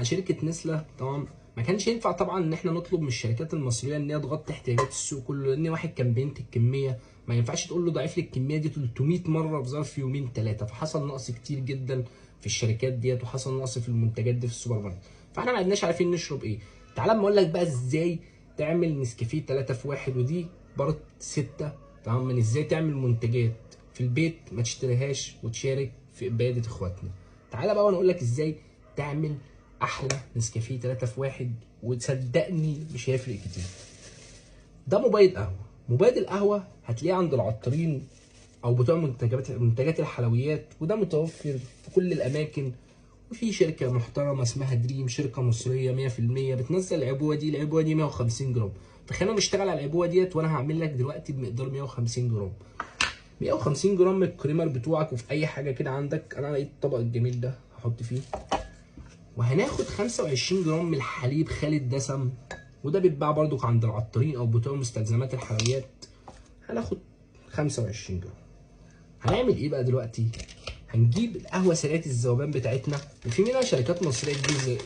مع شركة نسله، تمام، ما كانش ينفع طبعا ان احنا نطلب من الشركات المصرية ان هي تغطي احتياجات السوق كله، لان واحد كان بينتج كمية ما ينفعش تقول له ضعف لي الكمية دي 300 مرة في ظرف يومين ثلاثة. فحصل نقص كتير جدا في الشركات ديت، وحصل نقص في المنتجات دي في السوبر ماركت، فاحنا ما عدناش عارفين نشرب ايه. تعالى اما اقول لك بقى ازاي تعمل نسكافيه 3 في 1، ودي part 6، تمام، من ازاي تعمل منتجات في البيت ما تشتريهاش وتشارك في ابادة اخواتنا. تعالى بقى وانا اقول لك ازاي تعمل احلى نسكافيه 3 في 1، وتصدقني مش هيفرق كتير. ده مبيض قهوة. مبيض القهوة هتلاقيه عند العطارين او بتوع منتجات الحلويات، وده متوفر في كل الاماكن. وفي شركة محترمه اسمها دريم، شركة مصرية 100%، بتنزل العبوه دي. العبوه دي 150 جرام، فخلينا نشتغل على العبوه ديت، وانا هعمل لك دلوقتي بمقدار 150 جرام. 150 جرام من ال creamer بتوعك، وفي اي حاجة كده عندك. انا لقيت الطبق الجميل ده هحط فيه. وهناخد 25 جرام من الحليب خالي الدسم، وده بيتباع برضو عند العطارين او بتوع مستلزمات الحلويات. هناخد 25 جرام. هنعمل ايه بقى دلوقتي؟ هنجيب القهوة سريعة الذوبان بتاعتنا، وفي منها شركات مصرية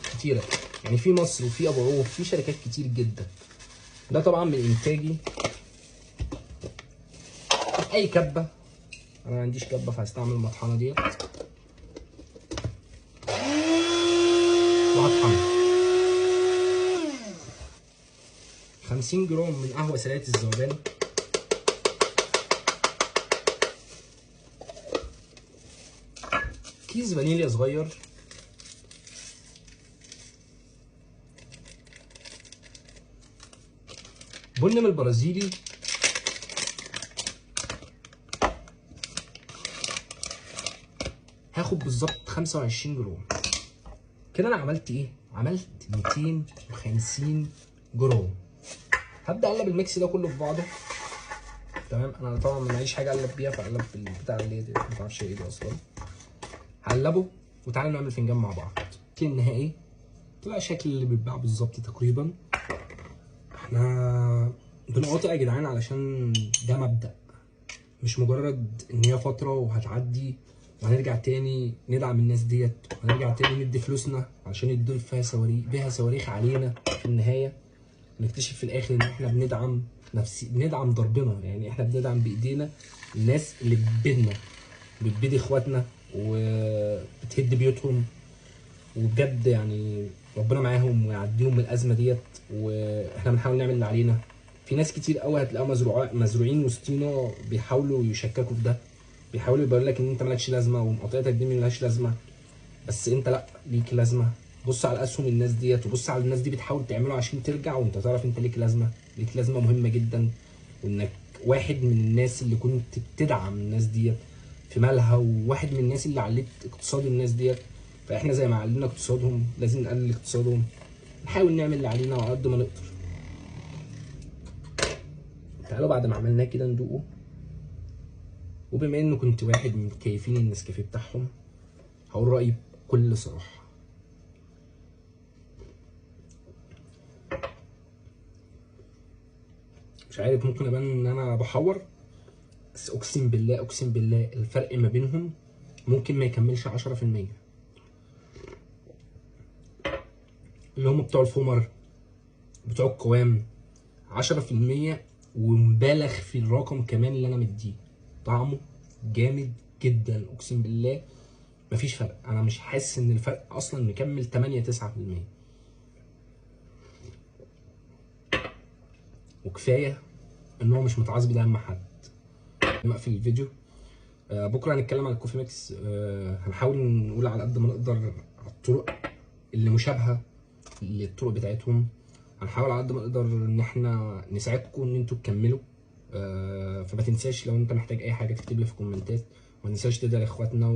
كتيرة، يعني في مصر وفي ابو عوف، في شركات كتير جدا. ده طبعا من انتاجي. اي كبه، انا ما عنديش كبه فهستعمل المطحنه ديت وهطحنها. 50 جرام من قهوة سريعة الذوبان، كيس فانيليا صغير، بن من البرازيلي، هاخد بالظبط 25 جرام. كده انا عملت ايه؟ عملت 250 جرام. هبدا اقلب ال mix ده كله في بعضه، تمام. انا طبعا ما معيش حاجة اقلب بيها، فاقلب بالبتاع اللي دي، ما اعرفش ايه ده اصلا. هقلبه وتعالى نعمل فنجان مع بعض. الشكل النهائي طلع شكل اللي بيتباع بالظبط تقريبا. احنا بنقاطع يا جدعان علشان ده مبدأ، مش مجرد ان هي فترة وهتعدي وهنرجع تاني ندعم الناس ديت، وهنرجع تاني ندي فلوسنا عشان يدوا فيها صواريخ، بيها صواريخ علينا في النهاية. نكتشف في الاخر ان احنا بندعم نفسي، بندعم ضربنا، يعني احنا بندعم بايدينا الناس اللي بتبيدنا، بتبيد اخواتنا وبتهد بيوتهم. وبجد يعني ربنا معاهم ويعديهم من الازمة ديت، واحنا بنحاول نعمل اللي علينا. في ناس كتير قوي هتلاقيهم مزروعين وسطينا بيحاولوا يشككوا في ده، بيحاولوا يقول لك ان انت مالكش لازمه ومقاطعتك دي مالهاش لازمه، بس انت لا ليك لازمه. بص على اسهم الناس ديت، وبص على الناس دي بتحاول تعمله عشان ترجع، وانت تعرف انت ليك لازمه، ليك لازمه مهمة جدا، وانك واحد من الناس اللي كنت بتدعم الناس ديت في مالها، وواحد من الناس اللي عليت اقتصاد الناس ديت. فاحنا زي ما علينا اقتصادهم لازم نقلل اقتصادهم، نحاول نعمل اللي علينا على قد ما نقدر. تعالوا بعد ما عملناه كده ندوقه. وبما انه كنت واحد من كيفين النسكافيه بتاعهم، هقول رأيي بكل صراحة. مش عارف ممكن ابان ان انا بحور، بس اقسم بالله اقسم بالله الفرق ما بينهم ممكن ما يكملش 10%. اللي هم بتوع الفومر بتوع القوام 10%، ومبالغ في الرقم كمان اللي انا مديه. طعمه جامد جدا اقسم بالله، مفيش فرق. انا مش حاسس ان الفرق اصلا مكمل 8 9%. وكفاية ان هو مش متعصب ده اهم حد. اقفل الفيديو. بكره هنتكلم عن ال coffee mix. هنحاول نقول على قد ما نقدر على الطرق اللي مشابهة للطرق بتاعتهم. هنحاول على قد ما نقدر ان احنا نساعدكم ان انتوا تكملوا. فما تنساش لو انت محتاج اي حاجة تكتب لي في الكومنتات، وما تنساش تدعي لاخواتنا.